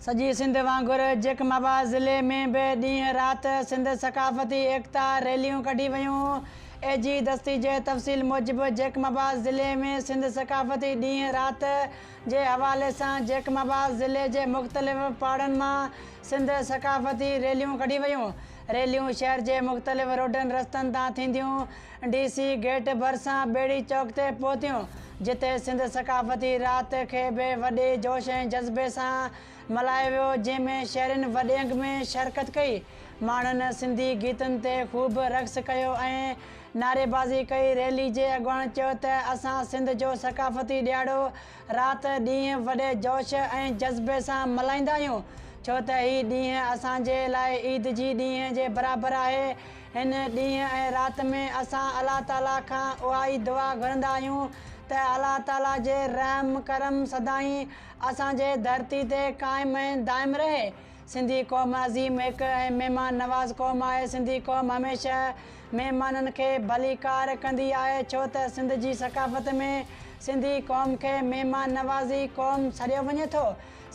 سڄي سنڌ وانگر جيڪب آباد ضلعي ۾ به ڏينهن رات سنڌ ثقافتي ايڪتا ريليون ڪڍي ويون. اي جي دستي جي تفصيل موجب جيڪب آباد ضلعي ۾ سنڌ ثقافتي ڏينهن رات جي حوالي سان جيڪب آباد ضلعي جي مختلف پاڙن مان سنڌ ثقافتي ريليون ڪڍي ويون. ريليون شهر جي مختلف روڊن رستن تان ٿينديون ڊي سي گيٽ ڀرسان ٻيڙي چوڪ تي پهتيون، جتي سنڌ ثقافتي رات کي به وڏي جوش ۽ جذبي سان ملهايو ويو، جنهن ۾ شهرين وڏي انگ ۾ شرڪت ڪئي. ماڻهن سنڌي گيتن تي خوب رقص ڪيو ۽ نعريبازي ڪئي. ريلي جي اڳواڻن چيو ته اسان سنڌ جو ثقافتي ڏهاڙو رات ڏينهن وڏي جوش ۽ جذبي سان ملهائيندا آهيون، ڇو ته هي ڏينهن اسان جي لاء عيد جي ڏينهن جي برابر آهي. هن ڏينهن ۽ رات ۾ اسان الله تعاليٰ کان اها ئي دعا گهرندا آهيون ته الله تعاليٰ جي رحم ڪرم سدائين اسان جي ڌرتي تي قائم ۽ دائم رهي. سنڌي قوم عظيم هڪ ۽ مهمان نواز قوم آهي. سنڌي قوم هميشه مهمانن کي ڀليڪار ڪندي آهي، ڇو ته سنڌ جي ثقافت ۾ سنڌي قوم کي مهمان نوازي قوم سڏيو وڃي ٿو.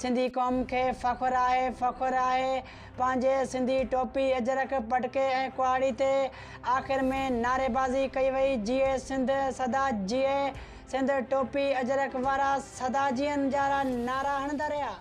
سنڌي قوم کي فخر آهي، فخر آهي پنهنجي سنڌي ٽوپي، اجرڪ، پٽڪي ۽ ڪهاڙي تي. آخر ۾ نعريبازي ڪئي وئي، جيئي سنڌ سدا جيئي سنڌ، ٽوپي اجرڪ وارا سدا جيئن جا نعرا هڻندا رهيا.